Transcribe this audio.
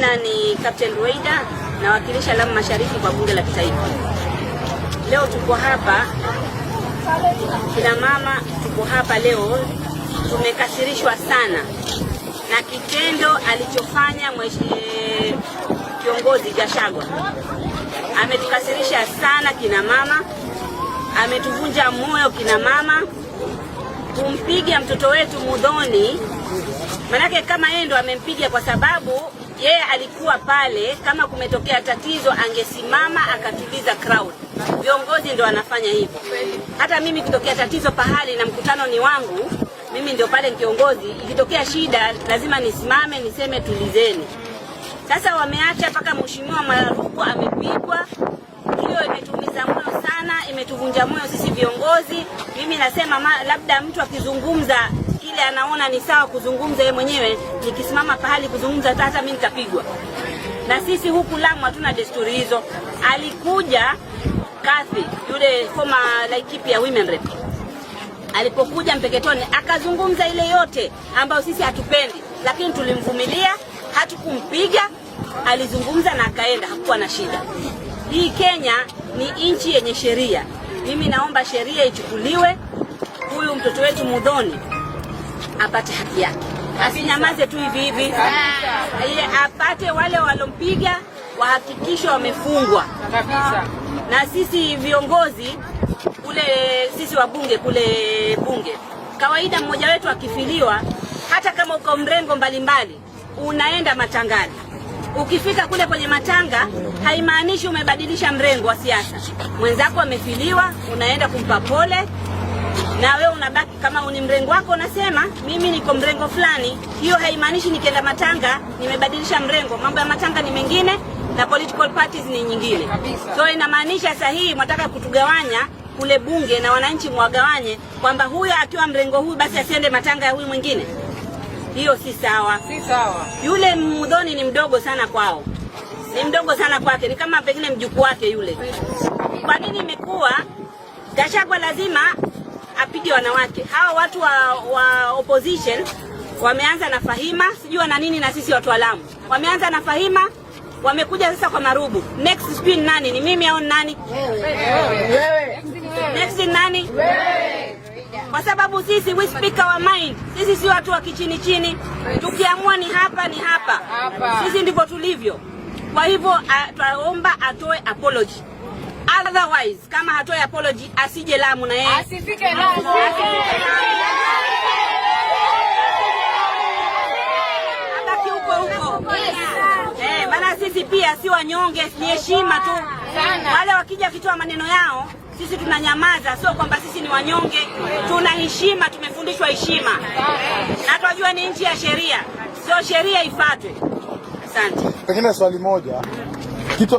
Majina ni Captain Ruweida, nawakilisha Lamu Mashariki kwa Bunge la Kitaifa. Leo tuko hapa kina mama, tuko hapa leo, tumekasirishwa sana na kitendo alichofanya kiongozi Gachagua. Ametukasirisha sana kina mama, ametuvunja moyo kina mama, kumpiga mtoto wetu Muthoni. Manake kama yeye ndo amempiga, kwa sababu yeye alikuwa pale, kama kumetokea tatizo angesimama akatuliza crowd. Viongozi ndo wanafanya hivyo. Hata mimi kitokea tatizo pahali na mkutano ni wangu, mimi ndio pale kiongozi, ikitokea shida lazima nisimame niseme tulizeni. Sasa wameacha mpaka mheshimiwa Maruku amepigwa. Hiyo imetuumiza moyo sana, imetuvunja moyo sisi viongozi. Mimi nasema labda mtu akizungumza kile anaona ni sawa kuzungumza yeye mwenyewe, nikisimama pahali kuzungumza hata mimi nitapigwa. Na sisi huku Lamu hatuna desturi hizo. Alikuja Kathy yule former Laikipia women rep, alipokuja Mpeketoni akazungumza ile yote ambayo sisi hatupendi, lakini tulimvumilia, hatukumpiga. Alizungumza na akaenda, hakuwa na shida. Hii Kenya ni nchi yenye sheria. Mimi naomba sheria ichukuliwe, huyu mtoto wetu Muthoni apate haki yake, asinyamaze tu hivi hivi, apate wale walompiga wahakikishwe wamefungwa. Na sisi viongozi kule, sisi wabunge kule bunge, kawaida mmoja wetu akifiliwa, hata kama uko mrengo mbalimbali, unaenda matangani. Ukifika kule kwenye matanga haimaanishi umebadilisha mrengo wa siasa. Mwenzako amefiliwa, unaenda kumpa pole, na wewe unabaki kama ni mrengo wako, unasema mimi niko mrengo fulani. Hiyo haimaanishi nikienda matanga nimebadilisha mrengo. Mambo ya matanga ni mengine na political parties ni nyingine. So inamaanisha sahihi mwataka kutugawanya kule bunge na wananchi mwagawanye kwamba huyo akiwa mrengo huyu basi asiende matanga ya huyu mwingine. Hiyo si sawa. Si sawa. Yule Muthoni ni mdogo sana kwao, ni mdogo sana kwake, ni kama pengine mjukuu wake yule. Kwa nini imekuwa Gachagua lazima apige wanawake? Hawa watu wa opposition wameanza na Fahima, sijui na nini, na sisi watu wa Lamu wameanza na Fahima, wamekuja sasa kwa Marubu. Next sijui ni nani, ni mimi au ni nani? Wewe. Next ni nani? Kwa sababu sisi we speak our mind. Sisi si watu wa kichini chini, tukiamua ni hapa ni hapa, Hapa. sisi ndivyo tulivyo. Kwa hivyo twaomba atoe apology, otherwise kama hatoe apology asije Lamu na yeye. Asifike Lamu. Abaki huko huko. Maana sisi pia si wanyonge, ni heshima tu. Sana. Wale wakija wakitoa maneno yao, sisi tunanyamaza, sio kwamba sisi ni wanyonge. Tuna heshima, tumefundishwa heshima na twajua ni nchi ya sheria, sio sheria ifuatwe. Asante. Pengine swali moja.